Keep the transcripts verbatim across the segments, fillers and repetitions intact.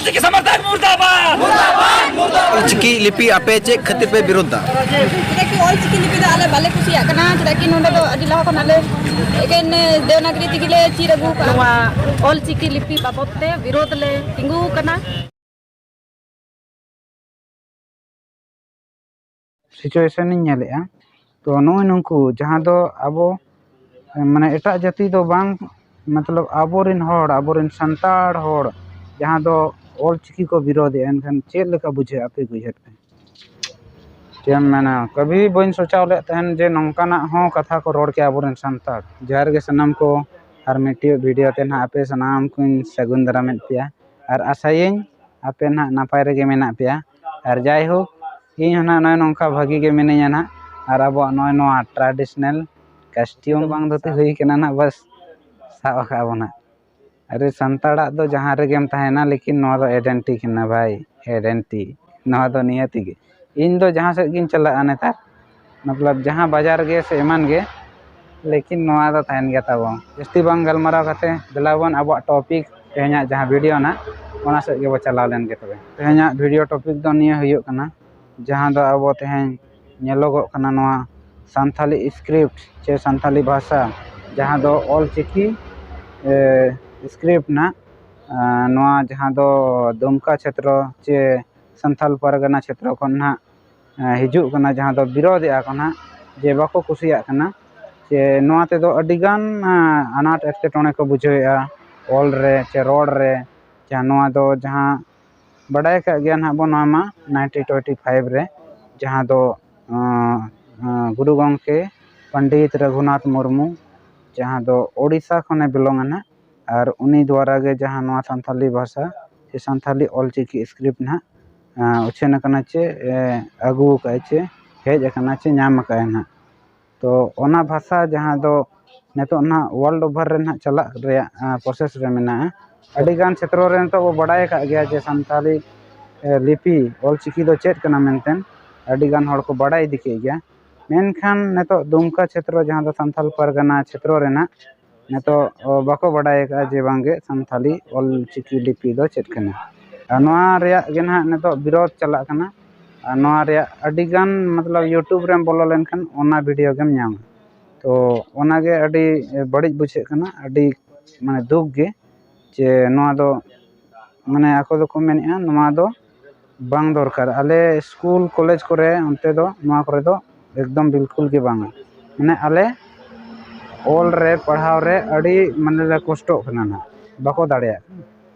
ᱪᱤᱠᱤ ᱥᱚᱢᱚᱨᱛᱷᱚᱱ ᱢᱩᱨᱫᱟᱵᱟᱫ! ᱚᱞᱪᱤᱠᱤ ᱞᱤᱯᱤ ᱟᱯᱮ ᱪᱮᱫ ᱠᱷᱟᱹᱛᱤᱨ ᱯᱮ ᱵᱤᱨᱳᱫᱷ ᱫᱟ? ᱪᱮᱫᱟᱜ ᱠᱤ ᱚᱞᱪᱤᱠᱤ ᱞᱤᱯᱤ ᱫᱚ ᱟᱞᱮ ᱵᱟᱞᱮ ᱠᱩᱥᱤᱭᱟᱜ ᱠᱟᱱᱟ, ᱪᱮᱫᱟᱜ ᱠᱤ ᱱᱚᱰᱮ ᱫᱚ ᱟᱹᱰᱤ ᱞᱟᱦᱟ ᱠᱷᱚᱱ ᱟᱞᱮ ᱮᱠᱮᱱ ᱫᱮᱣᱱᱟᱜᱽᱨᱤ ᱛᱮᱜᱮ ᱞᱮ ᱪᱮᱫ ᱟᱹᱜᱩ ᱠᱟᱜᱼᱟ᱾ ᱱᱚᱣᱟ ᱚᱞᱪᱤᱠᱤ ᱞᱤᱯᱤ ᱵᱟᱵᱚᱫ ᱛᱮ ᱵᱤᱨᱳᱫᱷ ᱞᱮ ᱛᱤᱸᱜᱩ ᱠᱟᱱᱟ᱾ ᱥᱤᱪᱩᱭᱮᱥᱚᱱ ᱤᱧ ᱧᱮᱞᱮᱫᱼᱟ᱾ ᱛᱚ ᱱᱚᱜᱼᱚᱭ ᱱᱩᱠᱩ ᱡᱟᱦᱟᱸ ᱫᱚ ᱟᱵᱚ, ᱢᱟᱱᱮ, ᱮᱴᱟᱜ ᱡᱟᱹᱛᱤ ᱫᱚ ᱵᱟᱝ, ᱢᱚᱛᱞᱚᱵ ᱟᱵᱚᱨᱮᱱ ᱦᱚᱲ, ᱟᱵᱚᱨᱮᱱ ᱥᱟᱱᱛᱟᱲ ᱦᱚᱲ ᱡᱟᱦᱟᱸ ᱫᱚ ᱚᱞᱪᱤᱠᱤ ᱠᱚ ᱵᱤᱨᱳᱫᱷᱮᱜᱼᱟ, ᱮᱱᱠᱷᱟᱱ ᱪᱮᱫ ᱞᱮᱠᱟ ᱵᱩᱡᱷᱟᱹᱜᱼᱟ ᱟᱯᱮ ᱠᱚ ᱩᱭᱦᱟᱹᱨ ᱯᱮ? ᱪᱮᱫ ᱮᱢ ᱢᱮᱱᱟ, ᱠᱟᱹᱵᱷᱤ ᱵᱟᱹᱧ ᱥᱚᱪᱟᱣ ᱞᱮᱫ ᱛᱟᱦᱮᱱ ᱡᱮ ᱱᱚᱝᱠᱟᱱᱟᱜ ᱦᱚᱸ ᱠᱟᱛᱷᱟ ᱠᱚ ᱨᱚᱲ ᱠᱮᱭᱟ ᱟᱵᱚᱨᱮᱱ ᱥᱟᱱᱛᱟᱲ᱾ ᱡᱚᱦᱟᱨ ᱜᱮ ᱥᱟᱱᱟᱢ ᱠᱚ, ᱟᱨ ᱢᱤᱫᱴᱮᱡ ᱵᱷᱤᱰᱤᱭᱳ ᱛᱮ ᱱᱟᱦᱟᱜ ᱟᱯᱮ ᱥᱟᱱᱟᱢ ᱠᱚᱧ ᱥᱟᱹᱜᱩᱱ ᱫᱟᱨᱟᱢᱮᱫ ᱯᱮᱭᱟ, ᱟᱨ ᱟᱥᱟᱭᱟᱹᱧ ᱟᱯᱮ ᱱᱟᱦᱟᱜ ᱱᱟᱯᱟᱭ ᱨᱮᱜᱮ ᱢᱮᱱᱟᱜ ᱯᱮᱭᱟ᱾ ᱟᱨ ᱡᱟᱭᱦᱳᱠ, ᱤᱧ ᱦᱚᱸ ᱱᱟᱦᱟᱜ ᱱᱚᱜᱼᱚᱭ ᱱᱚᱝᱠᱟ ᱵᱷᱟᱹᱜᱤ ᱜᱮ ᱢᱤᱱᱟᱹᱧᱟ ᱱᱟᱦᱟᱜ, ᱟᱨ ᱟᱵᱚᱣᱟᱜ ᱱᱚᱜᱼᱚᱭ ᱱᱚᱣᱟ ᱴᱨᱟᱰᱤᱥᱚᱱᱟᱞ ᱠᱟᱥᱴᱤᱭᱩᱢ ᱵᱟᱝ ᱫᱷᱩᱛᱤ ᱦᱩᱭ ᱠᱟᱱᱟ ᱱᱟᱦᱟᱜ, ᱵᱟᱥ ᱥᱟᱵ ᱟᱠᱟᱫ ᱵᱚᱱᱟ᱾ ᱟᱨᱮ, ᱥᱟᱱᱛᱟᱲᱟᱜ ᱫᱚ ᱡᱟᱦᱟᱸ ᱨᱮᱜᱮᱢ ᱛᱟᱦᱮᱱᱟ, ᱞᱮᱠᱤᱱ ᱱᱚᱣᱟ ᱫᱚ ᱟᱭᱰᱮᱱᱴᱤ ᱠᱟᱱᱟ ᱵᱷᱟᱭ, ᱟᱭᱰᱮᱱᱴᱤ᱾ ᱱᱚᱣᱟ ᱫᱚ ᱱᱤᱭᱟᱹ ᱛᱮᱜᱮ᱾ ᱤᱧ ᱫᱚ ᱡᱟᱦᱟᱸ ᱥᱮᱫ ᱜᱤᱧ ᱪᱟᱞᱟᱜᱼᱟ ᱱᱮᱛᱟᱨ, ᱢᱚᱛᱞᱚᱵ ᱡᱟᱦᱟᱸ ᱵᱟᱡᱟᱨ ᱜᱮ ᱥᱮ ᱮᱢᱟᱱ ᱜᱮ, ᱞᱮᱠᱤᱱ ᱱᱚᱣᱟ ᱫᱚ ᱛᱟᱦᱮᱱ ᱜᱮᱭᱟ ᱛᱟᱵᱚᱱ᱾ ᱡᱟᱹᱥᱛᱤ ᱵᱟᱝ ᱜᱟᱞᱢᱟᱨᱟᱣ ᱠᱟᱛᱮ, ᱫᱮᱞᱟ ᱵᱚᱱ ᱟᱵᱚᱣᱟᱜ ᱴᱚᱯᱤᱠ, ᱛᱮᱦᱮᱧᱟᱜ ᱡᱟᱦᱟᱸ ᱵᱷᱤᱰᱤᱭᱳ ᱱᱟᱜ, ᱚᱱᱟ ᱥᱮᱫ ᱜᱮᱵᱚ ᱪᱟᱞᱟᱣ ᱞᱮᱱ ᱜᱮ ᱛᱚᱵᱮ᱾ ᱛᱮᱦᱮᱧᱟᱜ ᱵᱷᱤᱰᱤᱭᱳ ᱴᱚᱯᱤᱠ ᱫᱚ ᱱᱤᱭᱟᱹ ᱦᱩᱭᱩᱜ ᱠᱟᱱᱟ, ᱡᱟᱦᱟᱸ ᱫᱚ ᱟᱵᱚ ᱛᱮᱦᱮᱧ ᱧᱮᱞᱚᱜᱚᱜ ᱠᱟᱱᱟ ᱱᱚᱣᱟ ᱥᱟᱱᱛᱷᱟᱞᱤ ᱥᱠᱨᱤᱯᱴ ᱪᱮ ᱥᱟᱱᱛᱷᱟᱞᱤ ᱵᱷᱟᱥᱟ, ᱡᱟᱦᱟᱸ ᱫᱚ ᱚᱞ ᱪᱤᱠᱤ, ᱮ, ᱥᱠᱨᱤᱯᱴ ᱱᱟᱜ, ᱮ, ᱱᱚᱣᱟ ᱡᱟᱦᱟᱸ ᱫᱚ ᱫᱩᱢᱠᱟ ᱪᱷᱮᱛᱨᱚ ᱪᱮ ᱥᱟᱱᱛᱷᱟᱞ ᱯᱟᱨᱜᱟᱱᱟ ᱪᱷᱮᱛᱨᱚ ᱠᱷᱚᱱ ᱱᱟᱜ, ᱮ, ᱦᱤᱡᱩᱜ ᱠᱟᱱᱟ, ᱡᱟᱦᱟᱸ ᱫᱚ ᱵᱤᱨᱳᱫᱷᱮᱜᱼᱟ ᱠᱚ ᱱᱟᱜ, ᱡᱮ ᱵᱟᱠᱚ ᱠᱩᱥᱤᱭᱟᱜ ᱠᱟᱱᱟ᱾ ᱡᱮ ᱱᱚᱣᱟ ᱛᱮᱫᱚ ᱟᱹᱰᱤᱜᱟᱱ, ᱮ, ᱟᱱᱟᱴ ᱮᱴᱠᱮᱴᱚᱬᱮ ᱠᱚ ᱵᱩᱡᱷᱟᱹᱣᱮᱫᱼᱟ ᱚᱞ ᱨᱮ ᱪᱮ ᱨᱚᱲ ᱨᱮ᱾ ᱡᱟᱦᱟᱸ ᱱᱚᱣᱟ ᱫᱚ ᱡᱟᱦᱟᱸ ᱵᱟᱰᱟᱭ ᱟᱠᱟᱫ ᱜᱮᱭᱟ ᱱᱟᱦᱟᱜ ᱵᱚᱱ, ᱱᱚᱣᱟ ᱢᱟ ᱱᱟᱭᱤᱱᱴᱤᱱ ᱴᱩᱭᱮᱱᱴᱤ ᱯᱷᱟᱭᱤᱵᱷ ᱨᱮ, ᱡᱟᱦᱟᱸ ᱫᱚ, ᱟᱸ, ᱟᱸ, ᱜᱩᱨᱩ ᱜᱚᱢᱠᱮ ᱯᱚᱱᱰᱤᱛ ᱨᱚᱜᱷᱩᱱᱟᱛᱷ ᱢᱩᱨᱢᱩ, ᱡᱟᱦᱟᱸ ᱫᱚ ᱳᱰᱤᱥᱟ ᱠᱷᱚᱱᱮ ᱵᱤᱞᱚᱝ ᱟᱱᱟ, ᱟᱨ ᱩᱱᱤ ᱫᱣᱟᱨᱟ ᱜᱮ ᱡᱟᱦᱟᱸ ᱱᱚᱣᱟ ᱥᱟᱱᱛᱷᱟᱞᱤ ᱵᱷᱟᱥᱟ ᱥᱮ ᱥᱟᱱᱛᱷᱟᱞᱤ ᱚᱞᱪᱤᱠᱤ ᱥᱠᱨᱤᱯᱴ ᱱᱟᱦᱟᱜ, ᱟᱸ, ᱩᱪᱷᱟᱹᱱ ᱟᱠᱟᱱᱟ ᱪᱮ, ᱮ, ᱟᱹᱜᱩ ᱟᱠᱟᱫᱼᱟᱭ ᱪᱮ ᱦᱮᱡ ᱟᱠᱟᱱᱟ ᱪᱮ ᱧᱟᱢ ᱟᱠᱟᱫᱼᱟᱭ ᱱᱟᱦᱟᱜ᱾ ᱛᱚ ᱚᱱᱟ ᱵᱷᱟᱥᱟ ᱡᱟᱦᱟᱸ ᱫᱚ ᱱᱤᱛᱚᱜ ᱱᱟᱦᱟᱜ ᱣᱟᱨᱞᱰ ᱳᱵᱷᱟᱨ ᱨᱮ ᱱᱟᱦᱟᱜ ᱪᱟᱞᱟᱜ ᱨᱮᱭᱟᱜ, ᱟᱸ, ᱯᱨᱚᱥᱮᱥ ᱨᱮ ᱢᱮᱱᱟᱜᱼᱟ᱾ ᱟᱹᱰᱤᱜᱟᱱ ᱪᱷᱮᱛᱨᱚ ᱨᱮ ᱱᱤᱛᱚᱜ ᱵᱚ ᱵᱟᱰᱟᱭ ᱟᱠᱟᱫ ᱜᱮᱭᱟ ᱡᱮ ᱥᱟᱱᱛᱟᱲᱤ, ᱮ, ᱞᱤᱯᱤ, ᱚᱞᱪᱤᱠᱤ ᱫᱚ ᱪᱮᱫ ᱠᱟᱱᱟ ᱢᱮᱱᱛᱮ᱾ ᱟᱹᱰᱤᱜᱟᱱ ᱦᱚᱲ ᱠᱚ ᱵᱟᱰᱟᱭ ᱤᱫᱤ ᱠᱮᱫ ᱜᱮᱭᱟ, ᱢᱮᱱᱠᱷᱟᱱ ᱱᱤᱛᱚᱜ ᱫᱩᱢᱠᱟ ᱪᱷᱮᱛᱨᱚ, ᱡᱟᱦᱟᱸ ᱫᱚ ᱥᱟᱱᱛᱟᱲ ᱯᱟᱨᱜᱟᱱᱟ ᱪᱷᱮᱛᱨᱚ ᱨᱮᱱᱟᱜ, ᱱᱤᱛᱚᱜ, ᱚ, ᱵᱟᱠᱚ ᱵᱟᱰᱟᱭ ᱟᱠᱟᱫᱼᱟ ᱡᱮ ᱵᱟᱝᱜᱮ ᱥᱟᱱᱛᱟᱲᱤ ᱚᱞᱪᱤᱠᱤ ᱞᱤᱯᱤ ᱫᱚ ᱪᱮᱫ ᱠᱟᱱᱟ᱾ ᱟᱨ ᱱᱚᱣᱟ ᱨᱮᱭᱟᱜ ᱜᱮ ᱱᱟᱦᱟᱜ ᱱᱤᱛᱚᱜ ᱵᱤᱨᱳᱫᱷ ᱪᱟᱞᱟᱜ ᱠᱟᱱᱟ᱾ ᱟᱨ ᱱᱚᱣᱟ ᱨᱮᱭᱟᱜ ᱟᱹᱰᱤ ᱜᱟᱱ, ᱢᱚᱛᱞᱚᱵ, YouTube ᱨᱮᱢ ᱵᱚᱞᱚ ᱞᱮᱱᱠᱷᱟᱱ ᱚᱱᱟ ᱵᱷᱤᱰᱤᱭᱳ ᱜᱮᱢ ᱧᱟᱢᱟ᱾ ᱛᱚ ᱚᱱᱟᱜᱮ ᱟᱹᱰᱤ ᱵᱟᱹᱲᱤᱡ ᱵᱩᱡᱷᱟᱹᱜ ᱠᱟᱱᱟ, ᱟᱹᱰᱤ, ᱢᱟᱱᱮ, ᱫᱩᱠ ᱜᱮ, ᱡᱮ ᱱᱚᱣᱟ ᱫᱚ, ᱢᱟᱱᱮ, ᱟᱠᱚ ᱫᱚᱠᱚ ᱢᱮᱱᱮᱫᱼᱟ ᱱᱚᱣᱟ ᱫᱚ ᱵᱟᱝ ᱫᱚᱨᱠᱟᱨ᱾ ᱟᱞᱮ ᱥᱠᱩᱞ ᱠᱚᱞᱮᱡᱽ ᱠᱚᱨᱮ ᱚᱱᱛᱮ ᱫᱚ, ᱱᱚᱣᱟ ᱠᱚᱨᱮ ᱫᱚ ᱮᱠᱫᱚᱢ ᱵᱤᱞᱠᱩᱞ ᱜᱮ ᱵᱟᱝᱟ᱾ ᱢᱟᱱᱮ, ᱟᱞᱮ ᱚᱞ ᱨᱮ, ᱯᱟᱲᱦᱟᱣ ᱨᱮ ᱟᱹᱰᱤ, ᱢᱟᱱᱮ, ᱞᱮ ᱠᱚᱥᱴᱚᱜ ᱠᱟᱱᱟ ᱱᱟᱦᱟᱜ, ᱵᱟᱠᱚ ᱫᱟᱲᱮᱭᱟᱜ ᱠᱟᱱᱟ᱾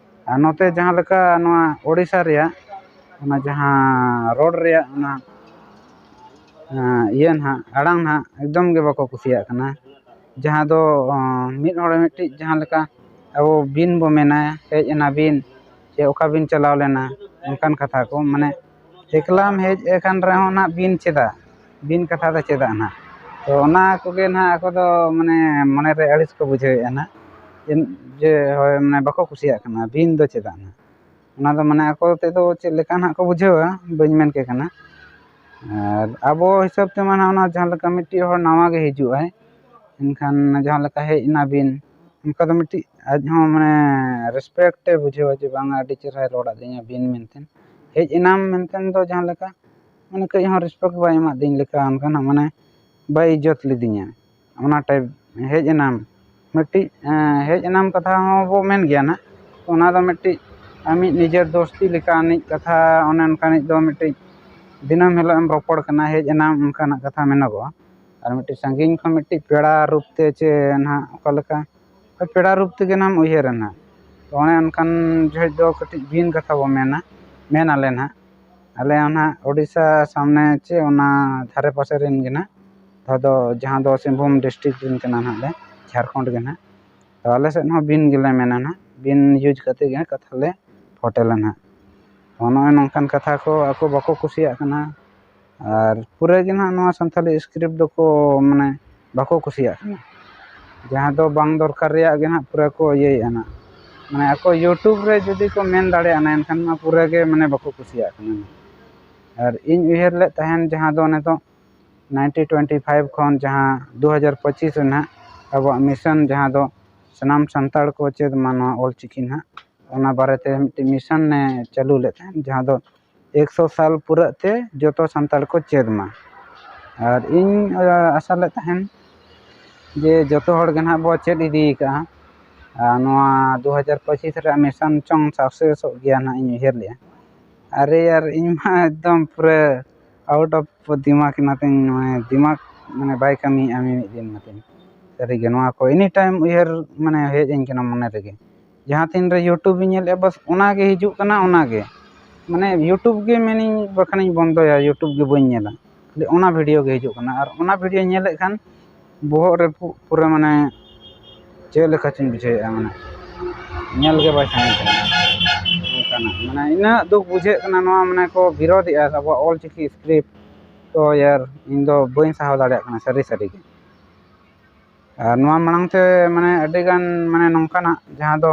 ᱟᱨ ᱱᱚᱛᱮ ᱡᱟᱦᱟᱸ ᱞᱮᱠᱟ ᱱᱚᱣᱟ ᱳᱰᱤᱥᱟ ᱨᱮᱭᱟᱜ ᱚᱱᱟ ᱡᱟᱦᱟᱸ ᱨᱚᱲ ᱨᱮᱭᱟᱜ ᱚᱱᱟ, ᱮᱸ, ᱤᱭᱟᱹ ᱱᱟᱦᱟᱜ, ᱟᱲᱟᱝ ᱱᱟᱦᱟᱜ ᱮᱠᱫᱚᱢ ᱜᱮ ᱵᱟᱠᱚ ᱠᱩᱥᱤᱭᱟᱜ ᱠᱟᱱᱟ᱾ ᱡᱟᱦᱟᱸ ᱫᱚ, ᱚᱸ, ᱢᱤᱫ ᱦᱚᱲ ᱢᱤᱫᱴᱤᱡ ᱡᱟᱦᱟᱸ ᱞᱮᱠᱟ ᱟᱵᱚ ᱵᱤᱱ ᱵᱚ ᱢᱮᱱᱟ, ᱦᱮᱡ ᱮᱱᱟ ᱵᱤᱱ, ᱪᱮ ᱚᱠᱟ ᱵᱤᱱ ᱪᱟᱞᱟᱣ ᱞᱮᱱᱟ, ᱚᱱᱠᱟᱱ ᱠᱟᱛᱷᱟ ᱠᱚ, ᱢᱟᱱᱮ, ᱮᱠᱞᱟᱢ ᱦᱮᱡ ᱟᱠᱟᱱ ᱨᱮᱦᱚᱸ ᱱᱟᱦᱟᱜ ᱵᱤᱱ ᱪᱮᱫᱟᱜ? ᱵᱤᱱ ᱠᱟᱛᱷᱟ ᱫᱚ ᱪᱮᱫᱟᱜ ᱱᱟᱦᱟᱜ? ᱛᱚ ᱚᱱᱟ ᱠᱚᱜᱮ ᱱᱟᱦᱟᱜ ᱟᱠᱚ ᱫᱚ, ᱢᱟᱱᱮ, ᱢᱚᱱᱮᱨᱮ ᱟᱹᱲᱤᱥ ᱠᱚ ᱵᱩᱡᱷᱟᱹᱣᱮᱫᱼᱟ ᱱᱟᱦᱟᱜ, ᱡᱮ, ᱡᱮ ᱦᱳᱭ, ᱢᱟᱱᱮ, ᱵᱟᱠᱚ ᱠᱩᱥᱤᱭᱟᱜ ᱠᱟᱱᱟ, ᱵᱤᱱ ᱫᱚ ᱪᱮᱫᱟᱜ ᱱᱟᱦᱟᱜ? ᱚᱱᱟ ᱫᱚ, ᱢᱟᱱᱮ, ᱟᱠᱚ ᱛᱮᱫᱚ ᱪᱮᱫ ᱞᱮᱠᱟ ᱱᱟᱦᱟᱜ ᱠᱚ ᱵᱩᱡᱷᱟᱹᱣᱟ, ᱵᱟᱹᱧ ᱢᱮᱱ ᱠᱮ ᱠᱟᱱᱟ᱾ ᱟᱨ ᱟᱵᱚ ᱦᱤᱥᱟᱹᱵ ᱛᱮᱢᱟ ᱱᱟᱦᱟᱜ ᱚᱱᱟ ᱡᱟᱦᱟᱸ ᱞᱮᱠᱟ ᱢᱤᱫᱴᱤᱡ ᱦᱚᱲ ᱱᱟᱣᱟ ᱜᱮ ᱦᱤᱡᱩᱜ ᱟᱭ, ᱮᱱᱠᱷᱟᱱ ᱡᱟᱦᱟᱸ ᱞᱮᱠᱟ ᱦᱮᱡ ᱮᱱᱟ ᱵᱤᱱ, ᱚᱱᱠᱟ ᱫᱚ ᱢᱤᱫᱴᱤᱡ ᱟᱡ ᱦᱚᱸ, ᱢᱟᱱᱮ, ᱨᱮᱥᱯᱮᱠᱴ ᱮ ᱵᱩᱡᱷᱟᱹᱣᱟ ᱡᱮ ᱵᱟᱝᱟ, ᱟᱹᱰᱤ ᱪᱮᱦᱨᱟᱭ ᱨᱚᱲ ᱟᱹᱫᱤᱧᱟ ᱵᱤᱱ ᱢᱮᱱᱛᱮ᱾ ᱦᱮᱡ ᱮᱱᱟᱢ ᱢᱮᱱᱛᱮ ᱫᱚ ᱡᱟᱦᱟᱸ ᱞᱮᱠᱟ, ᱢᱟᱱᱮ, ᱠᱟᱹᱡ ᱦᱚᱸ ᱨᱮᱥᱯᱮᱠᱴ ᱵᱟᱭ ᱮᱢᱟᱫᱤᱧ ᱞᱮᱠᱟ, ᱚᱱᱠᱟᱱᱟᱜ, ᱢᱟᱱᱮ, ᱵᱟᱭ ᱤᱡᱽᱡᱚᱛ ᱞᱤᱫᱤᱧᱟ, ᱚᱱᱟ ᱴᱟᱭᱤᱯ᱾ ᱦᱮᱡ ᱮᱱᱟᱢ, ᱢᱤᱫᱴᱤᱡ, ᱮᱸ, ᱦᱮᱡ ᱮᱱᱟᱢ ᱠᱟᱛᱷᱟ ᱦᱚᱸ ᱵᱚ ᱢᱮᱱ ᱜᱮᱭᱟ ᱱᱟᱜ, ᱚᱱᱟ ᱫᱚ ᱢᱤᱫᱴᱤᱡ ᱟᱢᱤᱡ ᱱᱤᱡᱮᱨ ᱫᱳᱥᱛᱤ ᱞᱮᱠᱟᱱᱤᱡ ᱠᱟᱛᱷᱟ, ᱚᱱᱮ ᱚᱱᱠᱟᱱᱤᱡ ᱫᱚ ᱢᱤᱫᱴᱤᱡ ᱫᱤᱱᱟᱹᱢ ᱦᱤᱞᱳᱜ ᱮᱢ ᱨᱚᱯᱚᱲ ᱠᱟᱱᱟ, ᱦᱮᱡ ᱮᱱᱟᱢ, ᱚᱱᱠᱟᱱᱟᱜ ᱠᱟᱛᱷᱟ ᱢᱮᱱᱚᱜᱚᱜᱼᱟ᱾ ᱟᱨ ᱢᱤᱫᱴᱤᱡ ᱥᱟᱺᱜᱤᱧ ᱠᱷᱚᱱ ᱢᱤᱫᱴᱤᱡ ᱯᱮᱲᱟ ᱨᱩᱯ ᱛᱮ ᱪᱮ ᱱᱟᱦᱟᱜ ᱚᱠᱟ ᱞᱮᱠᱟ, ᱯᱮᱲᱟ ᱨᱩᱯ ᱛᱮᱜᱮ ᱱᱟᱦᱟᱜ ᱮᱢ ᱩᱭᱦᱟᱹᱨᱟ ᱱᱟᱦᱟᱜ᱾ ᱛᱚ ᱚᱱᱮ ᱚᱱᱠᱟᱱ ᱡᱚᱦᱚᱜ ᱫᱚ ᱠᱟᱹᱴᱤᱡ ᱵᱤᱱ ᱠᱟᱛᱷᱟ ᱵᱚ ᱢᱮᱱᱟ, ᱢᱮᱱ ᱟᱞᱮ ᱱᱟᱦᱟᱜ᱾ ᱟᱞᱮ ᱚᱱᱟ ᱳᱰᱤᱥᱟ ᱥᱟᱢᱱᱮ ᱪᱮ ᱚᱱᱟ ᱫᱷᱟᱨᱮ ᱯᱟᱥᱮ ᱨᱮᱱ ᱜᱮ ᱱᱟᱦᱟᱜ, ᱡᱟᱦᱟᱸ ᱫᱚ, ᱡᱟᱦᱟᱸ ᱫᱚ ᱥᱤᱝᱵᱷᱩᱢ ᱰᱤᱥᱴᱨᱤᱠᱴ ᱨᱮᱱ ᱠᱟᱱᱟ ᱱᱟᱦᱟᱜ ᱞᱮ, ᱡᱷᱟᱲᱠᱷᱚᱸᱰ ᱜᱮ ᱱᱟᱦᱟᱜ᱾ ᱛᱚ ᱟᱞᱮ ᱥᱮᱫ ᱦᱚᱸ ᱵᱤᱱ ᱜᱮᱞᱮ ᱢᱮᱱᱟ ᱱᱟᱦᱟᱜ, ᱵᱤᱱ ᱤᱭᱩᱡᱽ ᱠᱟᱛᱮ ᱜᱮ ᱠᱟᱛᱷᱟ ᱞᱮ ᱯᱷᱚᱴᱮᱞᱟ ᱱᱟᱦᱟᱜ᱾ ᱛᱚ ᱱᱚᱜᱼᱚᱭ ᱱᱚᱝᱠᱟᱱ ᱠᱟᱛᱷᱟ ᱠᱚ ᱟᱠᱚ ᱵᱟᱠᱚ ᱠᱩᱥᱤᱭᱟᱜ ᱠᱟᱱᱟ᱾ ᱟᱨ ᱯᱩᱨᱟᱹ ᱜᱮ ᱱᱟᱦᱟᱜ ᱱᱚᱣᱟ ᱥᱟᱱᱛᱟᱞᱤ ᱥᱠᱨᱤᱯᱴ ᱫᱚᱠᱚ, ᱢᱟᱱᱮ, ᱵᱟᱠᱚ ᱠᱩᱥᱤᱭᱟᱜ ᱠᱟᱱᱟ, ᱡᱟᱦᱟᱸ ᱫᱚ ᱵᱟᱝ ᱫᱚᱨᱠᱟᱨ ᱨᱮᱭᱟᱜ ᱜᱮ ᱱᱟᱦᱟᱜ ᱯᱩᱨᱟᱹ ᱠᱚ ᱤᱭᱟᱹᱭᱮᱫᱼᱟ ᱱᱟᱦᱟᱜ᱾ ᱢᱟᱱᱮ, ᱟᱠᱚ YouTube ᱨᱮ ᱡᱩᱫᱤ ᱠᱚ ᱢᱮᱱ ᱫᱟᱲᱮᱭᱟᱜᱼᱟ ᱱᱟ, ᱮᱱᱠᱷᱟᱱ ᱢᱟ ᱯᱩᱨᱟᱹ ᱜᱮ, ᱢᱟᱱᱮ, ᱵᱟᱠᱚ ᱠᱩᱥᱤᱭᱟᱜ ᱠᱟᱱᱟ᱾ ᱟᱨ ᱤᱧ ᱩᱭᱦᱟᱹᱨ ᱞᱮᱫ ᱛᱟᱦᱮᱱ, ᱡᱟᱦᱟᱸ ᱫᱚ ᱱᱤᱛᱚᱜ ᱱᱟᱭᱤᱱᱴᱤ ᱴᱩᱭᱮᱱᱴᱤ ᱯᱷᱟᱭᱤᱵᱷ ᱠᱷᱚᱱ ᱡᱟᱦᱟᱸ ᱫᱩ ᱦᱟᱡᱟᱨ ᱯᱚᱸᱪᱤᱥ ᱨᱮ ᱱᱟᱦᱟᱜ ᱟᱵᱚᱣᱟᱜ ᱢᱤᱥᱚᱱ, ᱡᱟᱦᱟᱸ ᱫᱚ ᱥᱟᱱᱟᱢ ᱥᱟᱱᱛᱟᱲ ᱠᱚ ᱪᱮᱫ ᱢᱟ ᱱᱚᱣᱟ ᱚᱞ ᱪᱤᱠᱤ ᱱᱟᱦᱟᱜ, ᱚᱱᱟ ᱵᱟᱨᱮᱛᱮ ᱢᱤᱫᱴᱤᱡ mission ᱮ ᱪᱟᱹᱞᱩ ᱞᱮᱫ ᱛᱟᱦᱮᱸᱫ, ᱡᱟᱦᱟᱸ ᱫᱚ ᱮᱠᱥᱚ ᱥᱟᱞ ᱯᱩᱨᱟᱹᱜ ᱛᱮ ᱡᱚᱛᱚ ᱥᱟᱱᱛᱟᱲ ᱠᱚ ᱪᱮᱫ ᱢᱟ᱾ ᱟᱨ ᱤᱧ ᱟᱥᱟ ᱞᱮᱫ ᱛᱟᱦᱮᱸᱫ ᱡᱮ ᱡᱚᱛᱚ ᱦᱚᱲ ᱜᱮ ᱱᱟᱦᱟᱜ ᱵᱚ ᱪᱮᱫ ᱤᱫᱤ ᱠᱟᱜᱼᱟ, ᱟᱨ ᱱᱚᱣᱟ ᱫᱩ ᱦᱟᱡᱟᱨ ᱯᱚᱸᱪᱤᱥ ᱨᱮᱭᱟᱜ mission ᱪᱚᱝ successᱚᱜ ᱜᱮᱭᱟ ᱱᱟᱦᱟᱜ, ᱤᱧ ᱩᱭᱦᱟᱹᱨ ᱞᱮᱫᱼᱟ᱾ ᱟᱨᱮ ᱭᱟᱨ, ᱤᱧ ᱢᱟ ᱮᱠᱫᱚᱢ ᱯᱩᱨᱟᱹ out of ᱫᱤᱢᱟᱜᱽ ᱮᱱᱟ ᱛᱤᱧ, ᱢᱟᱱᱮ ᱫᱤᱢᱟᱜᱽ ᱢᱟᱱᱮ ᱵᱟᱭ ᱠᱟᱹᱢᱤᱭᱮᱫᱼᱟ ᱢᱤᱢᱤᱫ ᱫᱤᱱ ᱢᱟ ᱛᱤᱧ᱾ ᱥᱟᱹᱨᱤᱜᱮ ᱱᱚᱣᱟ ᱠᱚ any time ᱩᱭᱦᱟᱹᱨ ᱢᱟᱱᱮ ᱦᱮᱡ ᱟᱹᱧ ᱠᱟᱱᱟ ᱢᱚᱱᱮ ᱨᱮᱜᱮ᱾ ᱡᱟᱦᱟᱸ ᱛᱤᱱᱨᱮ YouTube ᱤᱧ ᱧᱮᱞᱮᱫᱼᱟ, ᱵᱟᱥ ᱚᱱᱟᱜᱮ ᱦᱤᱡᱩᱜ ᱠᱟᱱᱟ, ᱚᱱᱟᱜᱮ᱾ ᱢᱟᱱᱮ YouTube ᱜᱮ ᱢᱮᱱᱤᱧ ᱵᱟᱠᱷᱟᱱᱤᱧ ᱵᱚᱱᱫᱚᱭᱟ, YouTube ᱜᱮ ᱵᱟᱹᱧ ᱧᱮᱞᱟ, ᱠᱷᱟᱹᱞᱤ ᱚᱱᱟ video ᱜᱮ ᱦᱤᱡᱩᱜ ᱠᱟᱱᱟ᱾ ᱟᱨ ᱚᱱᱟ video ᱧᱮᱞᱮᱫ ᱠᱷᱟᱱ ᱵᱚᱦᱚᱜ ᱨᱮ ᱯᱩ- ᱯᱩᱨᱟᱹ ᱢᱟᱱᱮ ᱪᱮᱫ ᱞᱮᱠᱟ ᱪᱚᱧ ᱵᱩᱡᱷᱟᱹᱣᱮᱫᱼᱟ, ᱢᱟᱱᱮ ᱧᱮᱞ ᱜᱮ ᱵᱟᱭ ᱥᱟᱱᱟᱧ ᱠᱟᱱᱟ᱾ ᱚᱱᱠᱟᱱᱟᱜ ᱢᱟᱱᱮ ᱤᱱᱟᱹᱜ ᱫᱩᱠ ᱵᱩᱡᱷᱟᱹᱜ ᱠᱟᱱᱟ, ᱱᱚᱣᱟ ᱢᱟᱱᱮ ᱠᱚ ᱵᱤᱨᱳᱫᱮᱜᱼᱟ ᱟᱵᱚᱣᱟᱜ ᱚᱞᱪᱤᱠᱤ script᱾ ᱛᱚ ᱭᱟᱨ, ᱤᱧ ᱫᱚ ᱵᱟᱹᱧ ᱥᱟᱦᱟᱣ ᱫᱟᱲᱮᱭᱟᱜ ᱠᱟᱱᱟ ᱥᱟᱹᱨᱤ ᱥᱟᱹᱨᱤ ᱜᱮ᱾ ᱟᱨ ᱱᱚᱣᱟ ᱢᱟᱲᱟᱝ ᱛᱮ ᱢᱟᱱᱮ ᱟᱹᱰᱤ ᱜᱟᱱ ᱢᱟᱱᱮ ᱱᱚᱝᱠᱟᱱᱟᱜ ᱡᱟᱦᱟᱸ ᱫᱚ,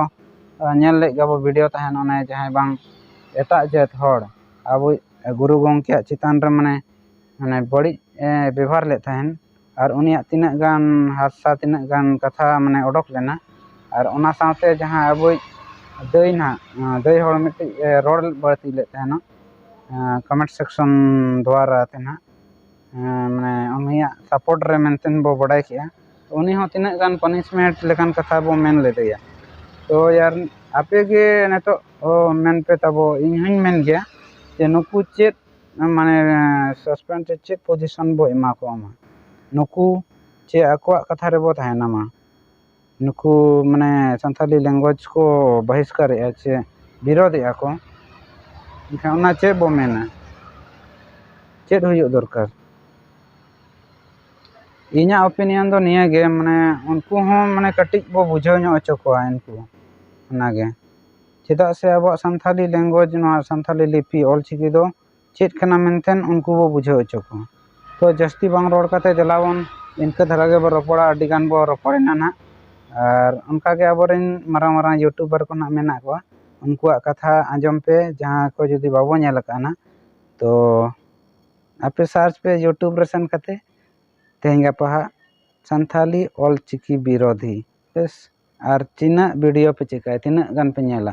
ᱟᱸ, ᱧᱮᱞ ᱞᱮᱫ ᱜᱮᱭᱟ ᱵᱚ video ᱛᱟᱦᱮᱱ, ᱚᱱᱮ ᱡᱟᱦᱟᱸᱭ ᱵᱟᱝ ᱮᱴᱟᱜ ᱡᱟᱹᱛ ᱦᱚᱲ ᱟᱵᱚ ᱜᱩᱨᱩ ᱜᱚᱢᱠᱮᱭᱟᱜ ᱪᱮᱛᱟᱱ ᱨᱮ ᱢᱟᱱᱮ, ᱢᱟᱱᱮ ᱵᱟᱹᱲᱤᱡ ᱮ ᱵᱮᱵᱷᱟᱨ ᱞᱮᱫ ᱛᱟᱦᱮᱱ, ᱟᱨ ᱩᱱᱤᱭᱟᱜ ᱛᱤᱱᱟᱹᱜ ᱜᱟᱱ ᱦᱟᱥᱟ, ᱛᱤᱱᱟᱹᱜ ᱜᱟᱱ ᱠᱟᱛᱷᱟ ᱢᱟᱱᱮ ᱚᱰᱚᱠ ᱞᱮᱱᱟ᱾ ᱟᱨ ᱚᱱᱟ ᱥᱟᱶᱛᱮ ᱡᱟᱦᱟᱸ ᱟᱵᱚᱭᱤᱡ ᱫᱟᱹᱭ ᱱᱟᱦᱟᱜ, ᱟᱸ, ᱫᱟᱹᱭ ᱦᱚᱲ ᱢᱤᱫᱴᱤᱡ ᱮ ᱨᱚᱲ ᱵᱟᱹᱲᱛᱤ ᱞᱮᱫ ᱛᱟᱦᱮᱱᱟ, ᱟᱸ, comment section ᱫᱣᱟᱨᱟ ᱛᱮ ᱱᱟᱦᱟᱜ, ᱟᱸ, ᱢᱟᱱᱮ ᱩᱱᱤᱭᱟᱜ support ᱨᱮ ᱢᱮᱱᱛᱮ ᱵᱚ ᱵᱟᱰᱟᱭ ᱠᱮᱜᱼᱟ᱾ ᱩᱱᱤ ᱦᱚᱸ ᱛᱤᱱᱟᱹᱜ ᱜᱟᱱ punishment ᱞᱮᱠᱟᱱ ᱠᱟᱛᱷᱟ ᱵᱚ ᱢᱮᱱ ᱞᱮᱫᱮᱭᱟ᱾ ᱛᱚ ᱭᱟᱨ, ᱟᱯᱮ ᱜᱮ ᱱᱤᱛᱚᱜ, ᱚ, ᱢᱮᱱ ᱯᱮ ᱛᱟᱵᱚ, ᱤᱧ ᱦᱚᱧ ᱢᱮᱱ ᱜᱮᱭᱟ ᱡᱮ ᱱᱩᱠᱩ ᱪᱮᱫ ᱢᱟᱱᱮ suspend ᱨᱮ ᱪᱮᱫ position ᱵᱚ ᱮᱢᱟ ᱠᱚᱣᱟ ᱢᱟ? ᱱᱩᱠᱩ ᱪᱮ ᱟᱠᱚᱣᱟᱜ ᱠᱟᱛᱷᱟ ᱨᱮᱵᱚ ᱛᱟᱦᱮᱱᱟ ᱢᱟ? ᱱᱩᱠᱩ ᱢᱟᱱᱮ ᱥᱟᱱᱛᱟᱞᱤ language ᱠᱚ ᱵᱟᱦᱤᱥᱠᱟᱨᱮᱜᱼᱟ ᱪᱮ ᱵᱤᱨᱳᱫᱷᱮᱜᱼᱟ ᱠᱚ, ᱮᱱᱠᱷᱟᱱ ᱚᱱᱟ ᱪᱮᱫ ᱵᱚ ᱢᱮᱱᱟ? ᱪᱮᱫ ᱦᱩᱭᱩᱜ ᱫᱚᱨᱠᱟᱨ? ᱤᱧᱟᱹᱜ opinion ᱫᱚ ᱱᱤᱭᱟᱹ ᱜᱮ, ᱢᱟᱱᱮ ᱩᱱᱠᱩ ᱦᱚᱸ ᱢᱟᱱᱮ ᱠᱟᱹᱴᱤᱡ ᱵᱚ ᱵᱩᱡᱷᱟᱹᱣ ᱧᱚᱜ ᱦᱚᱪᱚ ᱠᱚᱣᱟ ᱩᱱᱠᱩ, ᱚᱱᱟᱜᱮ᱾ ᱪᱮᱫᱟᱜ ᱥᱮ ᱟᱵᱚᱣᱟᱜ ᱥᱟᱱᱛᱷᱟᱞᱤ language, ᱱᱚᱣᱟ ᱥᱟᱱᱛᱷᱟᱞᱤ ᱞᱤᱯᱤ ᱚᱞᱪᱤᱠᱤ ᱫᱚ ᱪᱮᱫ ᱠᱟᱱᱟ ᱢᱮᱱᱛᱮ ᱩᱱᱠᱩ ᱵᱚ ᱵᱩᱡᱷᱟᱹᱣ ᱦᱚᱪᱚ ᱠᱚᱣᱟ᱾ ᱛᱚ ᱡᱟᱹᱥᱛᱤ ᱵᱟᱝ ᱨᱚᱲ ᱠᱟᱛᱮ ᱫᱮᱞᱟ ᱵᱚᱱ ᱤᱱᱠᱟᱹ ᱫᱷᱟᱨᱟ ᱜᱮᱵᱚ ᱨᱚᱯᱚᱲᱟ, ᱟᱹᱰᱤ ᱜᱟᱱ ᱵᱚ ᱨᱚᱯᱚᱲᱮᱱᱟ ᱱᱟᱦᱟᱜ᱾ ᱟᱨ ᱚᱱᱠᱟ ᱜᱮ ᱟᱵᱚᱨᱮᱱ ᱢᱟᱨᱟᱝ ᱢᱟᱨᱟᱝ YouTuber ᱠᱚ ᱱᱟᱦᱟᱜ ᱢᱮᱱᱟᱜ ᱠᱚᱣᱟ, ᱩᱱᱠᱩᱣᱟᱜ ᱠᱟᱛᱷᱟ ᱟᱸᱡᱚᱢ ᱯᱮ, ᱡᱟᱦᱟᱸ ᱠᱚ ᱡᱩᱫᱤ ᱵᱟᱵᱚ ᱧᱮᱞ ᱟᱠᱟᱫᱼᱟ ᱱᱟᱦᱟᱜ᱾ ᱛᱚ ᱟᱯᱮ search ᱯᱮ YouTube ᱨᱮ ᱥᱮᱱ ᱠᱟᱛᱮ, ᱛᱮᱦᱮᱧ ᱜᱟᱯᱟ ᱦᱟᱸᱜ ᱥᱟᱱᱛᱷᱟᱞᱤ ᱚᱞᱪᱤᱠᱤ ᱵᱤᱨᱳᱫᱷᱤ, ᱵᱮᱥ᱾ ᱟᱨ ᱛᱤᱱᱟᱹᱜ ᱵᱷᱤᱰᱤᱭᱳ ᱯᱮ ᱪᱤᱠᱟᱹᱭᱟ, ᱛᱤᱱᱟᱹᱜ ᱜᱟᱱ ᱯᱮ ᱧᱮᱞᱟ᱾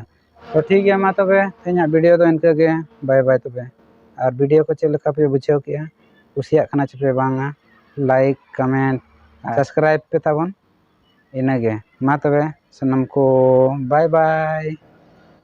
ᱛᱚ ᱴᱷᱤᱠ ᱜᱮᱭᱟ, ᱢᱟ ᱛᱚᱵᱮ ᱛᱮᱦᱮᱧᱟᱜ ᱵᱷᱤᱰᱤᱭᱳ ᱫᱚ ᱤᱱᱠᱟᱹ ᱜᱮ᱾ ᱵᱟᱭ ᱵᱟᱭ ᱛᱚᱵᱮ᱾ ᱟᱨ ᱵᱷᱤᱰᱤᱭᱳ ᱠᱚ ᱪᱮᱫ ᱞᱮᱠᱟ ᱯᱮ ᱵᱩᱡᱷᱟᱹᱣ ᱠᱮᱜᱼᱟ, ᱠᱩᱥᱤᱭᱟᱜ ᱠᱟᱱᱟ ᱪᱮ ᱯᱮ ᱵᱟᱝᱟ, ᱞᱟᱭᱤᱠ, ᱠᱚᱢᱮᱱᱴ, ᱥᱟᱵᱥᱠᱨᱟᱭᱤᱵᱽ ᱯᱮ ᱛᱟᱵᱚᱱ᱾ ᱤᱱᱟᱹᱜᱮ, ᱢᱟ ᱛᱚᱵᱮ ᱥᱟᱱᱟᱢ ᱠᱚ ᱵᱟᱭ ᱵᱟᱭ᱾